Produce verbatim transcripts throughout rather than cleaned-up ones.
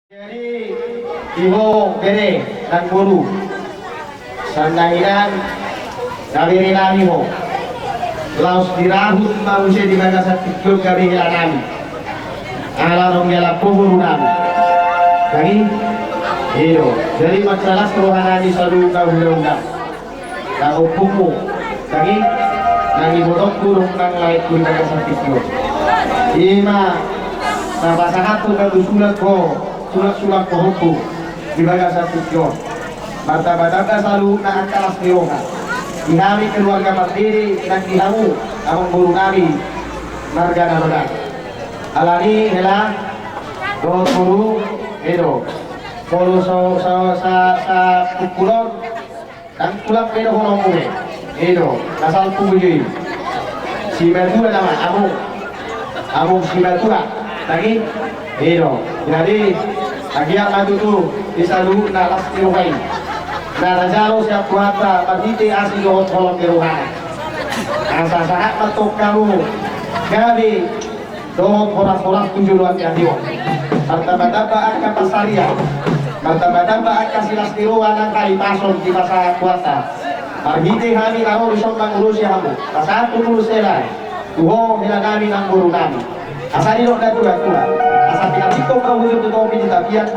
Jadi, di ho bere nang boru, sian na hinan na bere nami ho. Laos dirahut ma muse di bagasan tingki on gabe hela nami. Ala naung dialap ho boru nami. Jadi, i do. Jadi, mansai las roha nami saluhutna hulahulangku. Nang ompungmu, nang i, nang ibotongku dohot nang laengku di bagasan tingki on. I ma na pasahathon nami sulak ho, sulak-sulak ho ompung di bagasan tingki on. Martambatamba saluhutna angka las ni roha di hami keluarga Pardede nang di hamu amangboru nami marga Nababan. Alani hela dohot boru, i do. Molo sa, sa, sa, sapungkul on, ndang tulang be dohononmu be. I do, na salpu be jo i. Simatua nama, among. Among Simatua, nang i? I do. Jadi, anggiat ma tutu di saluhutna las ni roha i na tajalo sian Tuhanta marhite asi dohot holong ni rohana. Asa sahat ma tong hamu gabe dohot horas-horas tu joloan ni ari on. Martamba-tamba angka pansarian, martamba-tamba angka silas ni roha nang hahipason dipasahat Tuhanta. Marhite hami na ro dison mangurusi hamu, pasahathon ulos hela tu ho hela nami nang boru nami. Asa didok natua-tua, asa pinantikhon ma hujur tu topi ni tapian,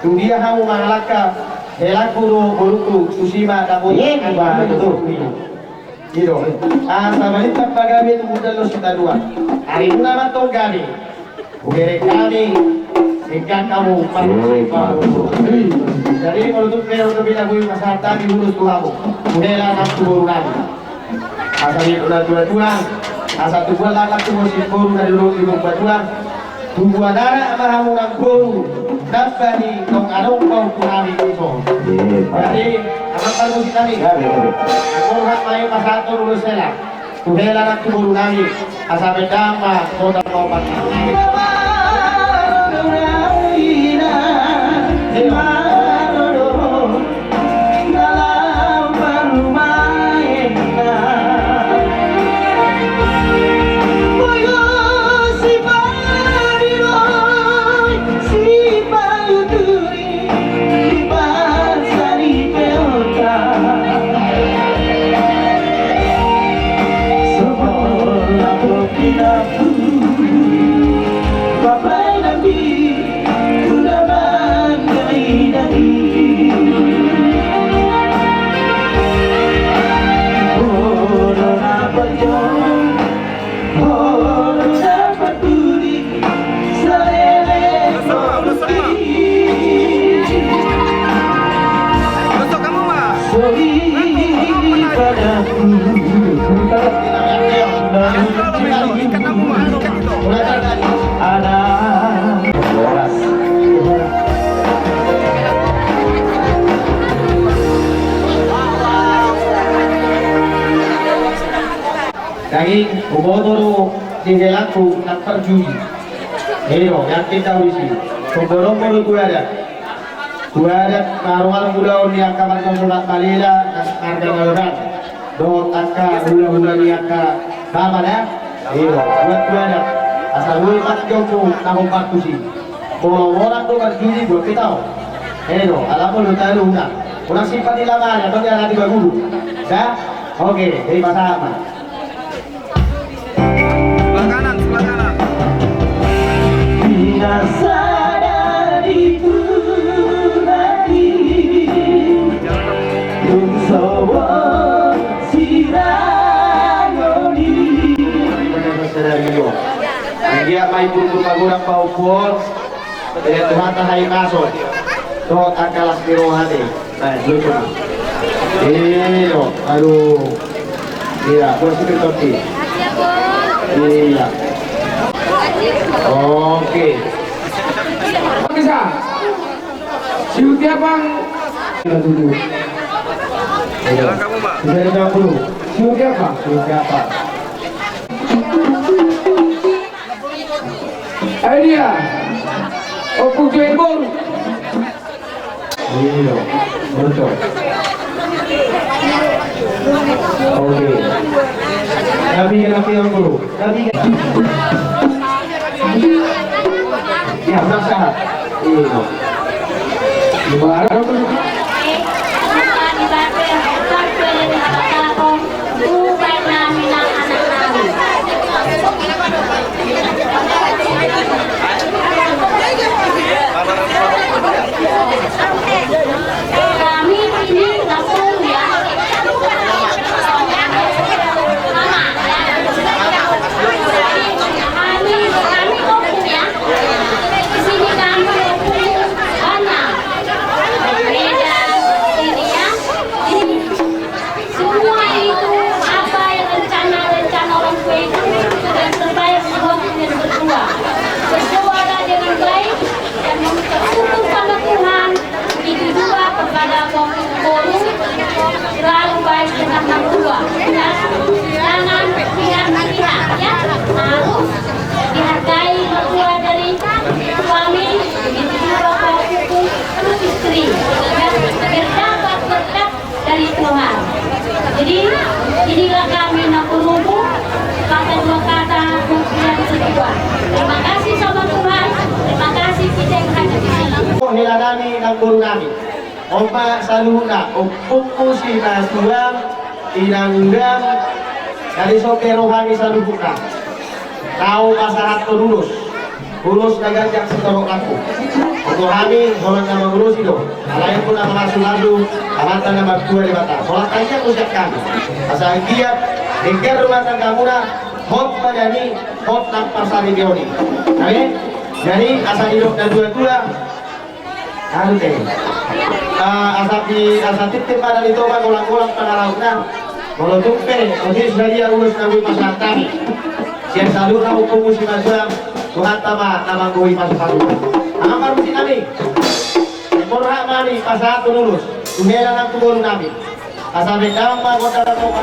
tu dia hamu mangalangka, helangku dohot borungku, tusi ma dapot. Iya, angka betul. I do. Asa balintang ma gabe tu gundal do sitadoan. Arimuna ma tong gabe. Hubereng hami, denggan hamu, panusi panusi. Jadi, molo tung pe, untuk bina bui masyarakat di ulos tu hamu. Hela nang tu boru nami. Asa di natua-tua, asa tubuan laklak tu boru na dulu di boru tua. Tubuan anak ma hamu nang boru, nambani tong adong pahompu nami dison. Jadi, amang parmusik nami. Anggo hak ma i pasahathon ulos hela tu hela nang tu boru nami. Asa pe damang ma kota ma opat. Daging, huboto do di helangku nang parjudi. I do, yakin do au disi. Songon on ma do tu adat. Tu adat na ro marmula on di angka marga Sonak Malela, marga Nababan. Dohot angka hulahula ni angka bapa da. I do, buat tu adat. Asa boi patjompu na hombar tusi. Molo monang do marjudi, buat pe tau. I do, ala molo talu unang. Unang simpan di lamari, atau di ala di bagulu. Da? Oke, jadi pasahat ma. Sebelah kanan, sebelah kanan. Binasa dari Tuhan, tung sobo sirangoni. Anggiat ma i purpur pagodang pahompu on. Jadi Tuhanta hahipason dohot angka las ni roha te. Nah, lucu. Iyo, aduh. Iya, bos itu topi. Iya. Oke. Bisa. Siuti apa? Iya, dulu. Iya. Bisa dijawab dulu. Siuti apa? Siuti apa? Ayo dia. Ompung Jebol. Iya, betul. Oke. Tapi kenapa yang dulu? Tapi ya, penasaran. Iya. Kami ini langsung ya. Mama, ya. Kami, kami opung ya. Di sini kami opung Hana. Beda ini ya. Ini semua itu apa yang rencana-rencana orang tua itu sudah terbayar di waktu yang berdua. Berdoalah dengan baik dan meminta syukur sama Tuhan. Begitu juga kepada Boru, selalu baik dengan mertua, ya. Jangan pihak-pihak, ya. Harus dihargai mertua dari suami, begitu juga Boru istri, ya. Berdapat berkat dari Tuhan. Jadi, inilah kami Namboru Ompung, kata dua kata, kemudian kedua. Terima kasih sama Tuhan, terima kasih kita yang hadir di sini. Oh, hela nami, Namboru nami. On ma saluhutna, ompungmu, sinamotmu, inangmu, na dison be ro hami saluhutna. Ahu pasahathon ulos, ulos na ganjang sitorop lambok. Olo hami, holan na mangulosi do, alai ampun na mamasu-masu, Amanta na martua Debata. Holan tangiang do sian hami. Asa anggiat, denggan rumah tanggamuna, hot ma na i, hot nang parsaripeon i. Amin. Jadi, asa didok na tua-tua, ate. Ah, asa di, asa titip ma na di toba, golang-golang pangarahutna. Molo tung pe, ose sadia ulos na boi pasahat hami. Sian saluhutna ompungmu, sinamotmu, Tuhanta ma na manggohi pasu-pasu. Aha parmusik nami? Borhat ma hami pasahathon ulos tu hela nang tu boru nami. Asa be damang ma gondang na toba.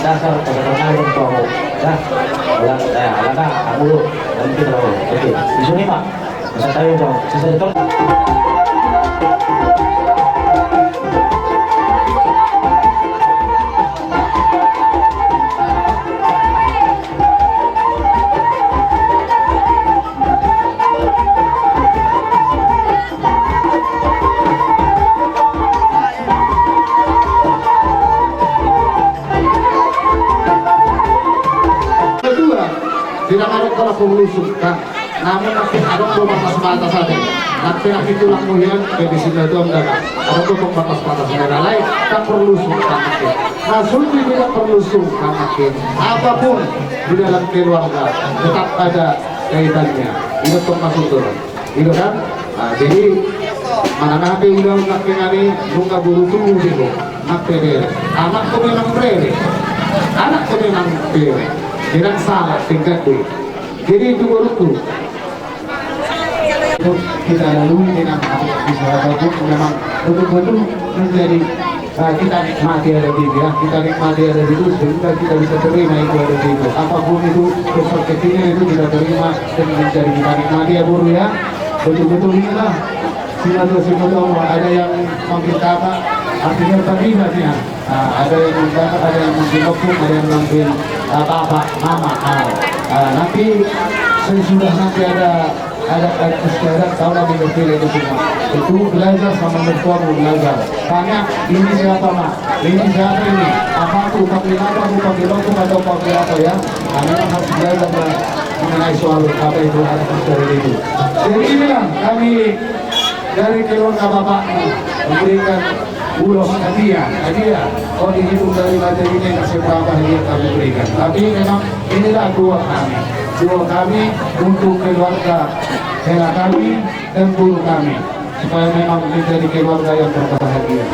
dasar, dasar permainan untuk, ya. Ulang, ya, ulang, ah, dulu. Nanti kita tahu. Oke, di sini, Pak. Masa tahu, Pak. Sisa itu. Kedua, tidak ada pola pengurus, kan? Namun nanti adong do batas-batas ate. Nanti nanti tulang muhian, jadi sina dong daga. Adong do batas-batas ate. Alai, tak perlu sungkan nanti. Nah, sudah tidak perlu sungkan nanti. Apapun di dalam keluarga, tetap ada kaitannya. Itu maksud tulang. Gitu kan? Nah, jadi, manang hape ulaon nangkiningan i, nunga boru tubu do i, nang pe bere. Anak tu memang bere. Anak tu memang bere. Tidak salah, tingkat di. Jadi itu boruku. Kita lalui dengan anak bisa gabung memang betul-betul menjadi, eh, kita nikmati ada di dia, kita nikmati ada di itu, sehingga kita bisa terima itu ada di itu. Apapun itu, perspektifnya itu kita terima dan menjadi kita nikmati ya, Boru, ya. Betul-betul inilah, sila dua sila dua, ada yang manggil kakak, artinya terlibat ya. Nah, ada yang manggil kakak, ada yang manggil oknum, ada yang manggil, eh, bapak, mama. Nah, eh, nanti sesudah nanti ada, ada, ada istiadat, tahu lah, pilih-pilih itu semua. Itu belajar sama mertuamu, belajar. Tanya, "Ini siapa, Mak? Ini siapa ini? Apa aku pakai apa? Aku pakai rokok atau pakai apa, ya?" Nah, memang harus belajar, Mak, mengenai soal apa itu, adat istiadat itu. Jadi inilah kami dari keluarga bapakmu memberikan ulos hadiah, hadiah. Kalau dihitung dari materi ini, nggak seberapa hadiah kami berikan. Tapi memang inilah doa kami. Doa kami untuk keluarga hela kami dan guru kami, supaya memang menjadi keluarga yang berbahagia.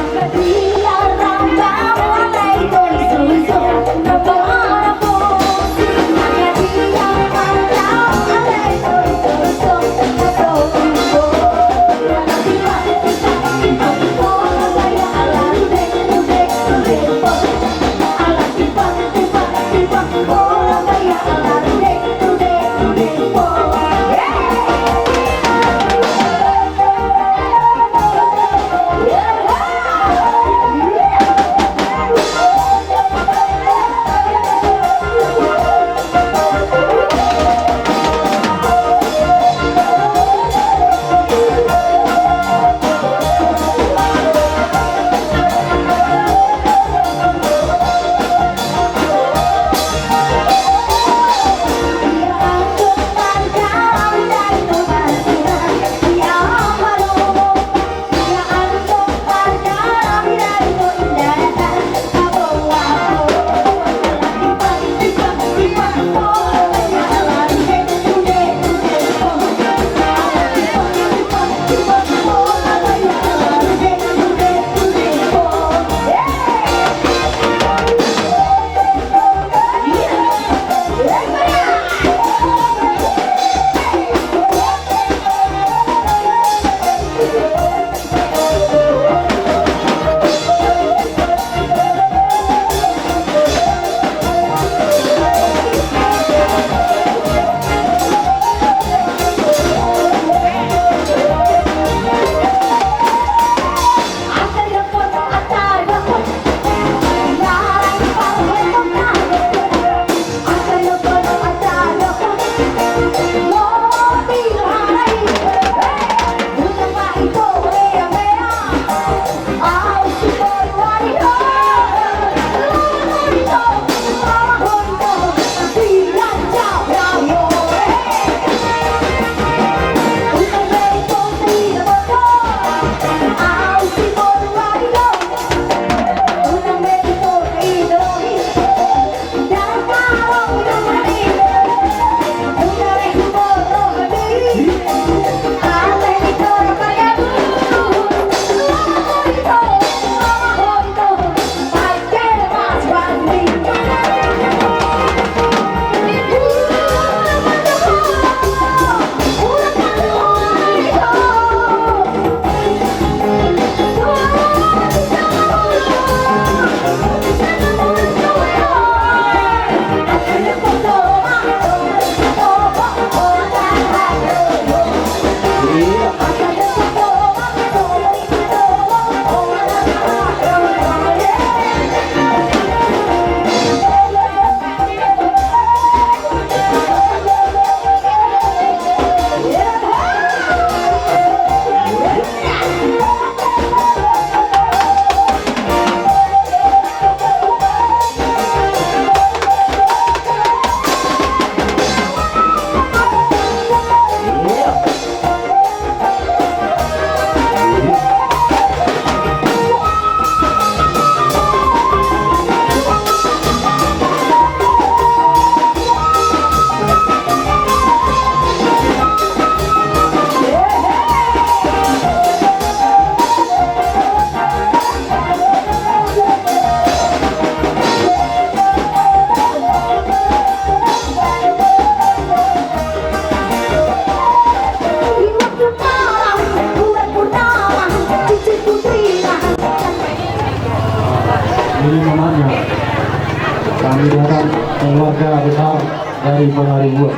Di Pangaribuan.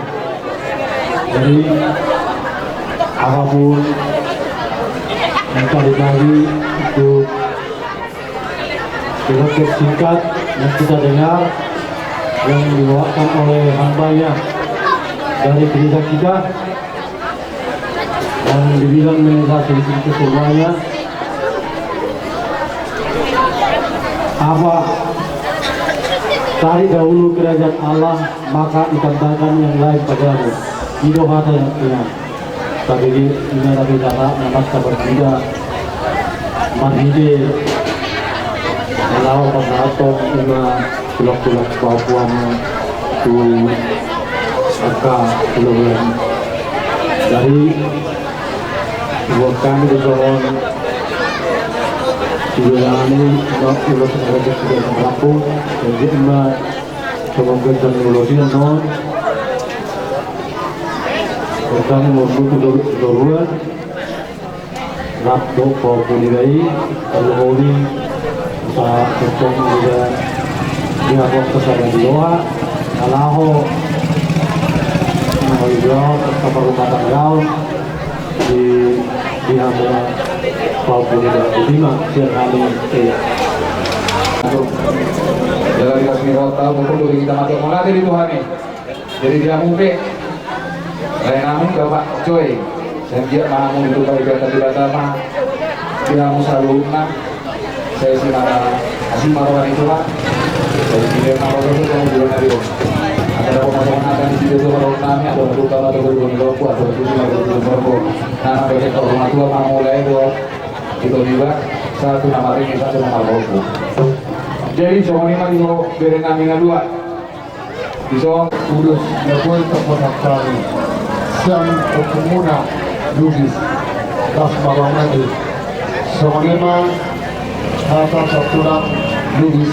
Jadi, apapun yang tadi pagi itu dengan singkat yang kita dengar, yang dibawakan oleh hambanya dari gereja kita, dan dibilang mengenai sedikit kesemuanya, apa, cari dahulu kerajaan Allah, maka ditambahkan yang lain padamu. I do hata yang inang. Tapi di ina tapi data namas kabar tidak marhite lawan pasahaton ima tulak-tulak Papua tu angka pulau lain. Dari buat kami di Solon, di wilayah ini, ulos ada juga rampung, jadi ima Semoga dan ulos i non. Tentang umur tu dor-, doruan. Rap do po puni rai. Kalau mau di sa kecong juga. Dia kok kesana di doa. Alaho. Nama juga. Kabar rumah tangga. Di, di hamba Papua di dalam Bima, siang hari, eh. Dalam dikasih roh tahu, betul kita mati, mau nanti di Tuhan nih. Jadi dia mungkin, lain namun Bapak Joy, dan dia mana mau itu kali kata di Batam, dia mau selalu, nah, Sai simana asi ma roha ni Tuhan. Sai sipata ma roha ni Tuhan. Acara pemasangan akan di situ roha nami, acara buka mata berguna roha, acara tujuh ma roha ni Tuhan. Nana bagi tau rumah tua ma mulai do. Itu juga satu nama ring, satu nama roha. Jadi songon i ma di bere nami na dua. Di son ulos na boi tapasahat hami sian Ompunmuna Lubis, las ma roha nami. Songon i ma hata sian tulang Lubis.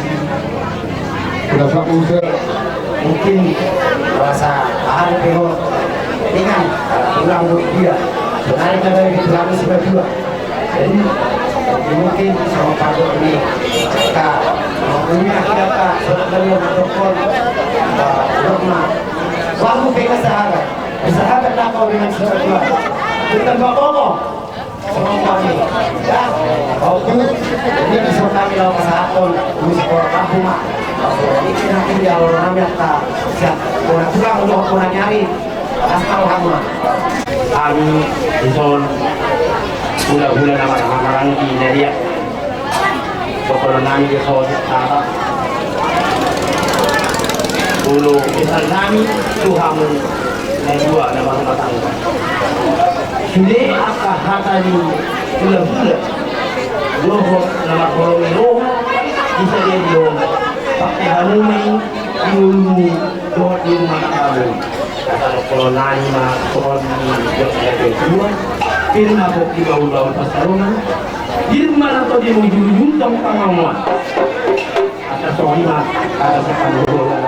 Mungkin merasa ahal pe ho dengan tulang Lubis dia. Sonari kada di tulang si badua. Jadi mungkin sama Pak Doni, ka, mungkin kita, Pak, sama kalian dokter, Pak, dokter, waktu pengen sahabat, sahabat apa dengan sahabat Tuhan? Kita bawa ngomong sama kami, ya, waktu ini bisa kami lawan sahabat, terus kalau kampung mah, ini nanti dia orang kami akan siap, orang tulang udah pernah nyari. Hami di son hulahula na marhahamaranggi na dia. Pokokna nami di son tata. Olo pesan nami tu hamu na dua na marhata. Sude angka hata ni hulahula dohot na marholong ni roha di sadari on. Pake hamu ma i di ngolumi dohot di rumah tanggamu. Asa dohonon nami ma songon i, jala na dua, pir ma pongki bahul-bahul pansalongan, pir ma na todi mujur-ujur tong pangamuan. Asa songon i ma, asa sakan dohonon.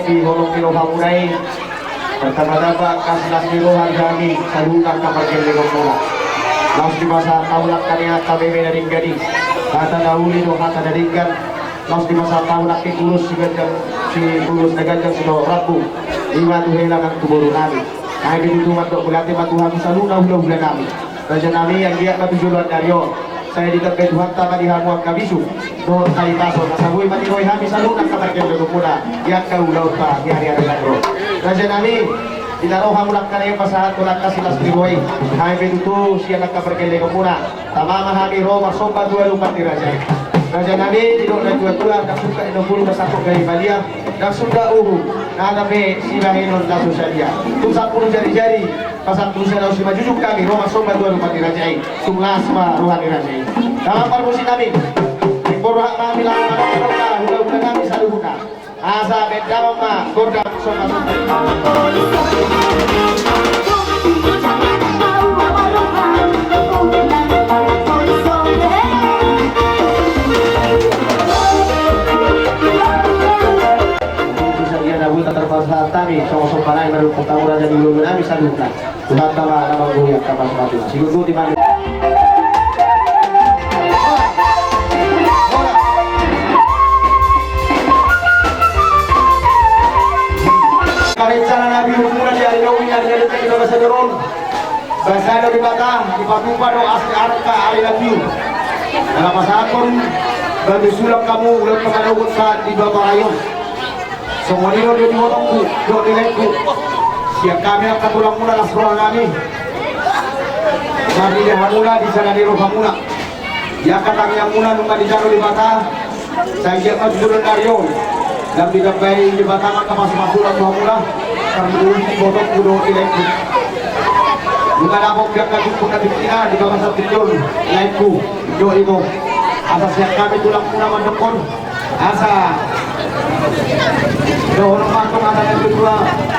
Di holong ni rohamuna i, pertama-tama angka silas ni roha di hami saluhutna angka pargellengonmuna. Laos dipasahat hamu nangkaning angka meme na denggan i, hata na uli dohot hata na denggan. Laos dipasahat hamu nangkin ulos siganjang, si ulos na ganjang sidohot rambu, i ma tu hela nang tu boru nami. Ai pe tutu mandok mauliate ma tu hamu saluhutna hulahula nami. Raja nami, anggiat ma tu joloan ni ari on sai ditambai Tuhanta ma di hamu angka bisuk dohot hahipason, asa boi ma diboan hami saluhutna angka pargellengonmuna di angka ulaonta di ari-ari na ro. Raja nami, di na ro hamu nangkaning pasahathon angka silas ni roha i, ai pe tutu sian angka pargellengonmuna tama ma hami ro marsomba tu adopan ni raja i. Raja nami, didok natuatua, ndang sungkap inum bulu, ndang sangkot gabe balian, ndang sungkap uhum, nang pe sibahenon na so sadia. Tung sampulu jarijari pasang tu sada, usi manjujung hami ro marsomba tu adopan ni raja i. Tung las ma roha ni raja i. Damang parmusik nami, ingkon roha nami laho manongka hulahula nami saluhutna, asa baen damang ma gondang somba-somba. Tung sadia na boi tarpasahat hami songon somba nami manongka tu raja ni hulahula nami saluhutna. Tuhanta ma na manggohi angka pasupasu. Sigundut i ma. Angka rencana na biurmuna di ari na uli, ari na denggan di bagasan joro on, basa do Debata, dipatupa do asa angka ari na biur. Ala pasahathon batu sulang hamu, ulaon pamanogot sahat di babarayon. Songon i do di ibotongku dohot di laengku. Sian hami angka tulangmuna las roha nami marnida hamuna di sala ni rohamuna. Di angka tangiangmuna nunga dijalo Debata, sai anggiat ma tu joloan ni ari on lam ditambai Debata ma angka pasupasu tu hamuna, tarlumobi di ibotongku dohot di laengku. Nunga dapot di angka jumpang na tingkina di bagasan tingki on, laengku dohot imo. Asa sian hami tulangmuna mandokkon, asa dohonon ma antong hata ni natuatua,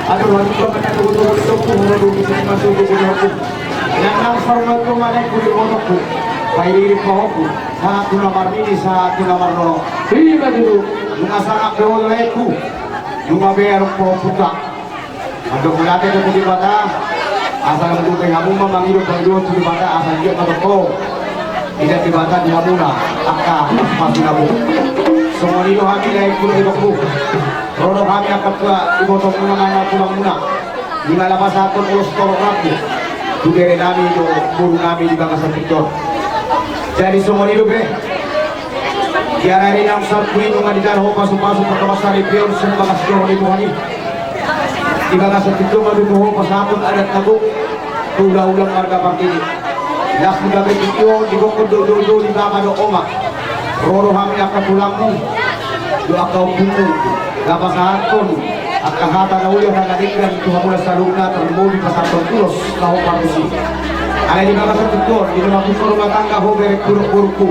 adopan ni tuatua, na tuatua, na tuatua, na tuatua, na tuatua. Nang na saur matua ma laengku di ibotongku, pairiring ma ho, sahat tu na marnini, sahat tu na marnono. Ima tutu. Nunga sangap do ho laengku, nunga be adong pahompunta. Mandok mauliate tu Debata, asa lam ditambai hamu ma mangido pangidoan tu Debata, asa anggiat ma tongtong idat Debata di hamuna angka pasupasu na boi. Songon i do hami laengku dohot ibotongku. Ro do hami angka tua ibotongmuna manang tulangmuna, nunga laho pasahathon ulos torop rambu tu bere nami dohot boru nami di bagasan tingki on. Jadi songon i dope. Di ari-ari naung salpu i nunga dijalo ho pasupasu, pardomuan saripeon sian bagas joro ni Tuhan i. Di bagasan tingki on ma tutu ho pasahathon adat na gok tu hulahula marga Partidi. Laos di bagasan tingki on diboan do joujou ni bapa dohot oma. Ro do hami angka tulangmu dohot angka ompunmu, laho pasahathon angka hata na uli, hata na denggan tu hamuna saluhutna, tarlumobi pasahathon ulos na hombar tusi. Alai di bagasan tingki on, di na mambuka rumah tangga ho berengku dohot borungku,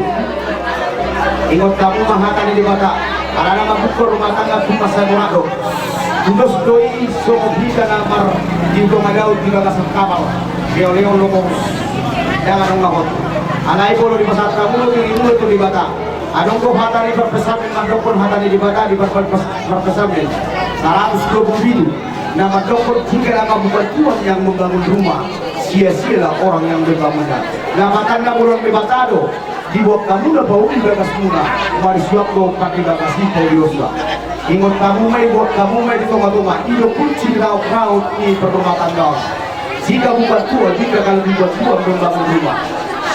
ingot hamu ma hata ni Debata. Alana mambuka rumah tangga tung mansai borat do. Tudos do i songon hita na mar di tonga laut di bagasan kapal, leoleon do torus, ndang adong na hot. Alai molo dipasahat hamu do dirimuna tu Debata, adong do hata ni parpsalmen mandokkon, hata ni Debata di par-, par-, parpsalmen saratus dua pulu pitu na mandokkon, jika nama bukan Tuhan yang membangun rumah, sia-sialah orang yang membangunnya. Lapatanna molo Debata do diboan hamu na pauli bagasmuna, marisuang do pake bagas i pauli jolma. Ingot hamu ma i, boan hamu ma i di tonga-tonga i, i do kunci raut-raut ni parrumatanggaon. Jika bukan Tuhan, jika kalau bukan Tuhan membangun rumah,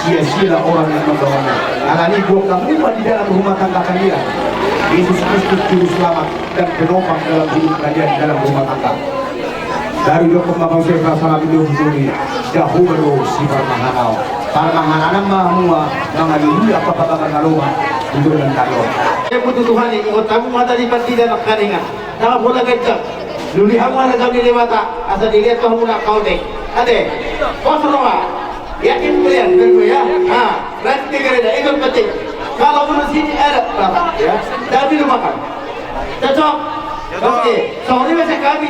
sia-sialah orang yang membangunnya. Alani i boan hamu ma di dalam rumah tangga kalian Yesus Kristus Juru Selamat dan penopang dalam hidup kalian dalam rumah tangga. Baru didokkon ma muse pasalamon i, Jahowa do siparmahanao. Parmahanaan ma hamu mangalului angka pabaga na lomak tu joloan ni ari on. Ia butuh Tuhan i, ingot hamu ma hata ni pandita nangkaningan. Nang pola ganjang, lului hamu hata ni Debata, asa dilehon tu hamu na kaotik. Ate, pos roha. Yakin kalian, betul ya? Ha, berarti gereja ikut penting. Kalau menurut sini ada, Bapak, ya, jangan dilupakan. Cocok? Oke, sorry, masih kami.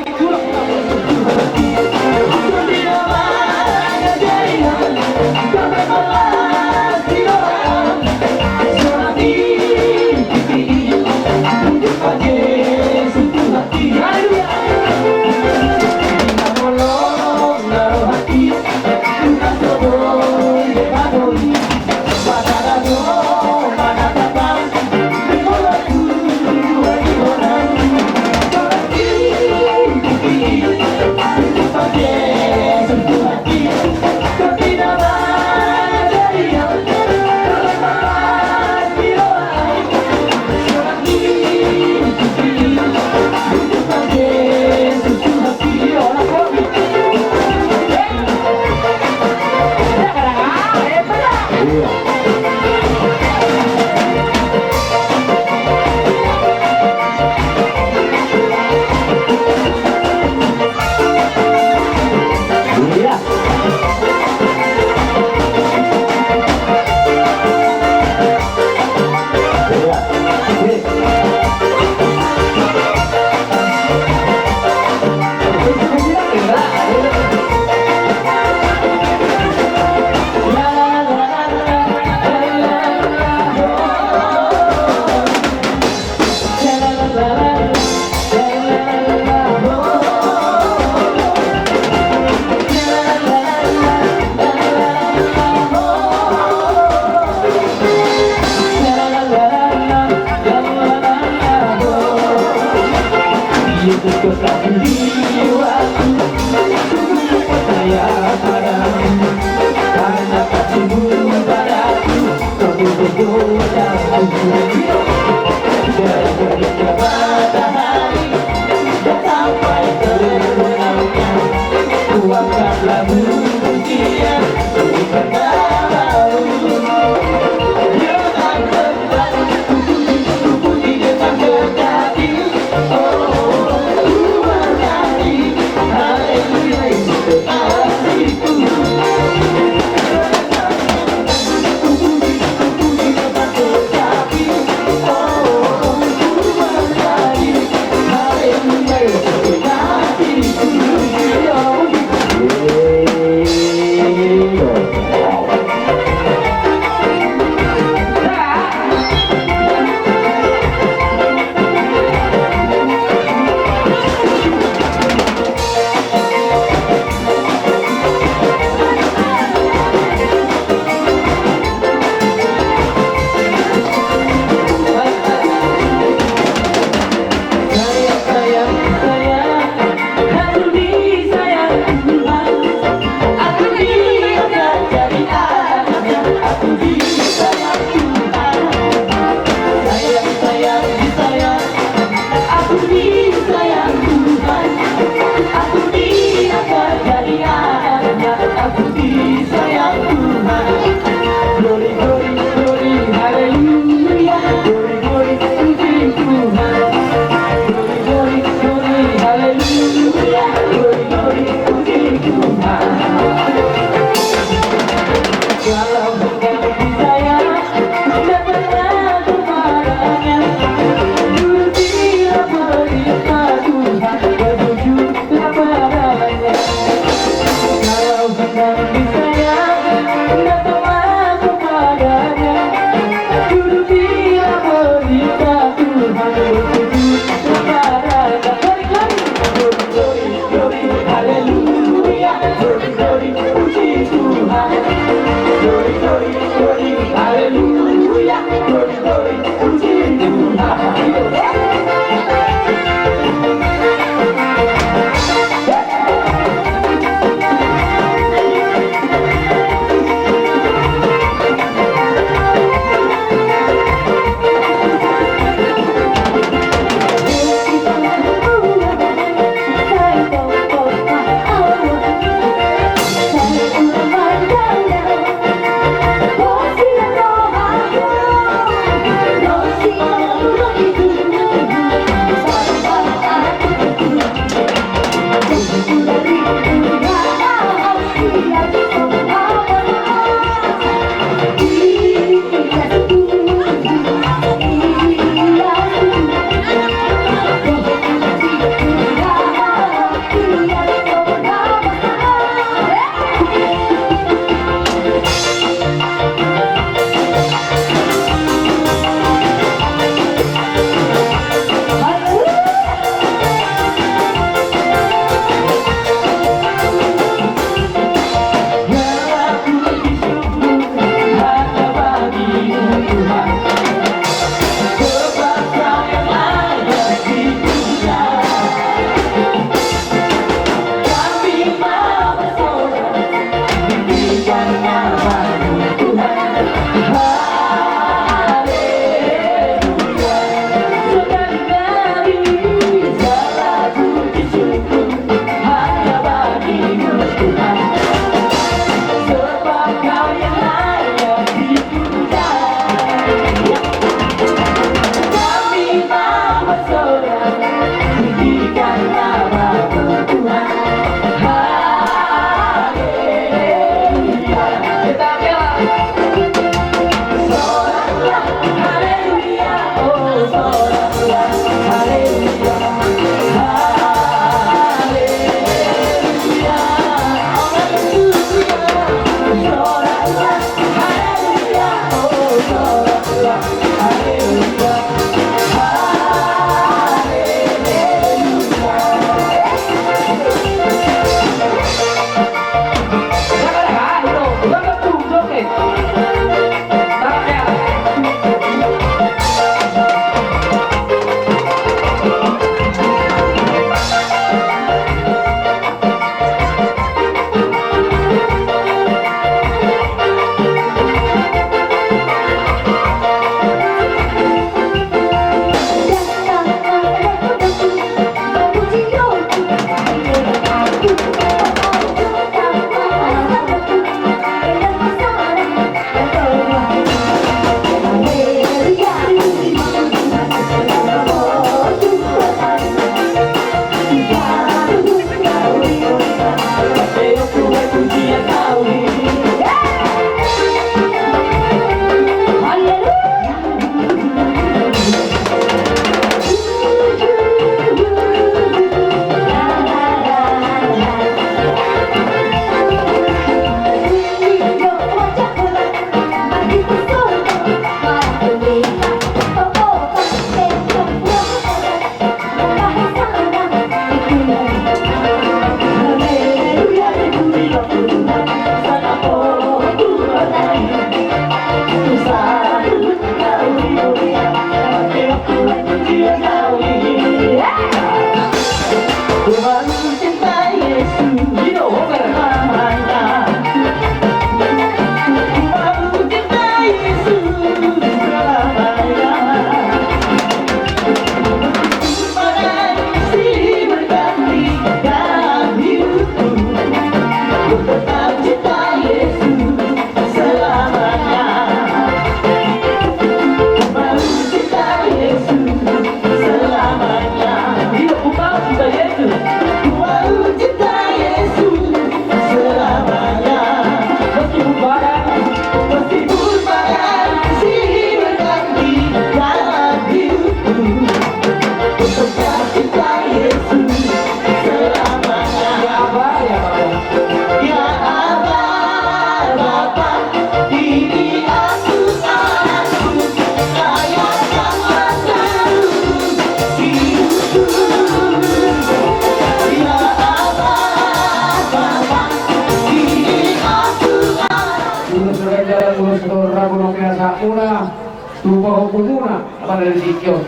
Tu pahompumuna, apala di tingki on.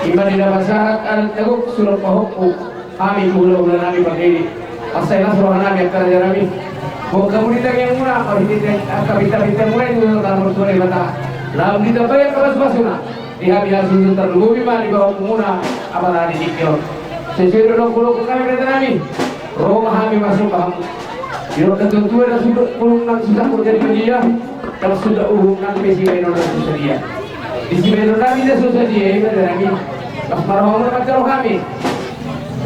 Ima di na pasahat adat na gok surat pahompu. Hami tu hulahula nami pardede. Mansai las roha nami angka raja nami. Boan hamu di tangiangmuna, marhite angka pinta-pintamuna i tu Amanta Martua Debata. Laho ditambai angka pasupasuna. Di hami hasuhuton tarlumobi ma di pahompumuna, apala di tingki on. Sesuai dohot loklok nami raja nami. Ro ma hami marsomba hamu. Didok na tuatua, ndang suda bulung na so sangkut jadi badia, ndang suda uhum na pe sibahenonna so sadia. Di sibahenonnami na so sadia i ma raja nami. Las ma rohamuna manjalo hami.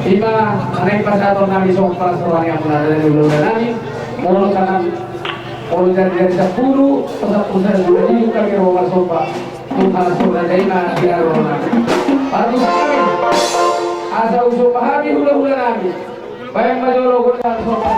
Ima na naeng pasahaton nami songon palas roha ni hamuna raja ni hulahula nami. Molo tangan, molo jari-jari sampulu, pasampulu sada, suda didok hami ro marsomba. Tung halas roha nami ima di roha nami. Parmusik nami. Asa husomba hami hulahula nami. Baen ma jolo gondang somba.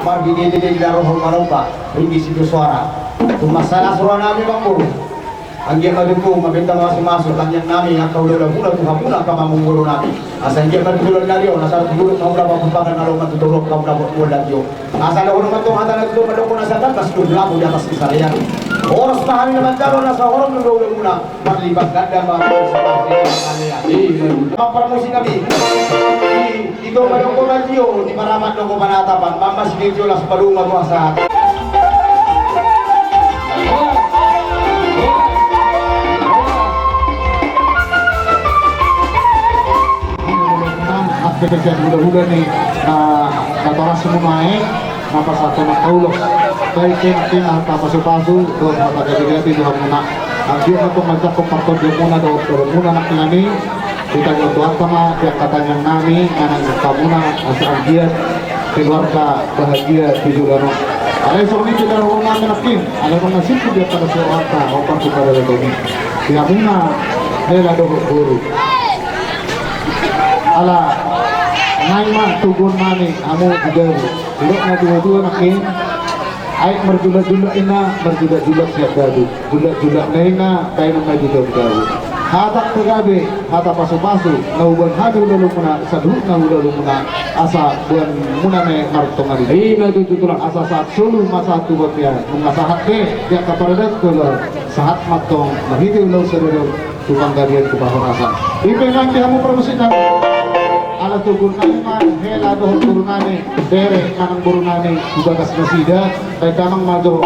Marbinete di roha manomba, ringgit sitio suara. Tung mansai las roha nami, Amangboru. Anggiat ma tutu mambenta mamasu-masu tangiang nami angka hulahula muna tu hamuna angka amangboru nami. Asa anggiat ma tutu lallari on, asa tutu na mula papumpakan na lomak tu toru angka mula buat mula dio. Asa dohonon ma tong hata na tutu mandok na satan tas tu lapu di atas kisalean. Horas ma hami na manjalo na sahoras ni hulahula muna. Marlipat ganda ma. Parmusik nami. Ito madongo majo di maramat dongo panatapan, mama si Dejo las padongo ma sahat. Angka hulahula ni na, na toras muna i, na pasahaton angka ulos. Baik, kena, kena, hata pasu-pasu dohot hata gabe-gabe di hamuna. Anggiat ma tong manjangkon partondionmuna dohot dohononmuna nangkiningan i. Ditangiang Tuhanta ma di angka tangiang nami manang di hamuna asa anggiat keluarga bahagia di joloan on. Alai songon i pe dohonon nami nangkin, alai mangasip tu dia pada suaranta opat tu pada domi di hamuna hela dohot boru. Ala naeng ma toguon nami hamu di gabu. Didok na tua-tua nangkin, aek marjulak-julak inna, marjulak-julak sian gabu. Julak-julak na inna baenon ma di gabu-gabu. Hata pagabe, hata pasu-pasu na huboan hami hulahula muna, saluhutna hulahula muna, asa boan muna ma i martonga di. Ima tutu tulang. Asa sahat solu ma sahat tu bontean, nunga sahat be di angka paradaton, sahat ma tong marhite ulaon sadari on tu panggabean tu parhorasan. I pe nang di hamu parmusik nami. Ala toguon nami ma hela dohot boru nami, bere manang boru nami tu bagas nasida. Baen damang ma jo.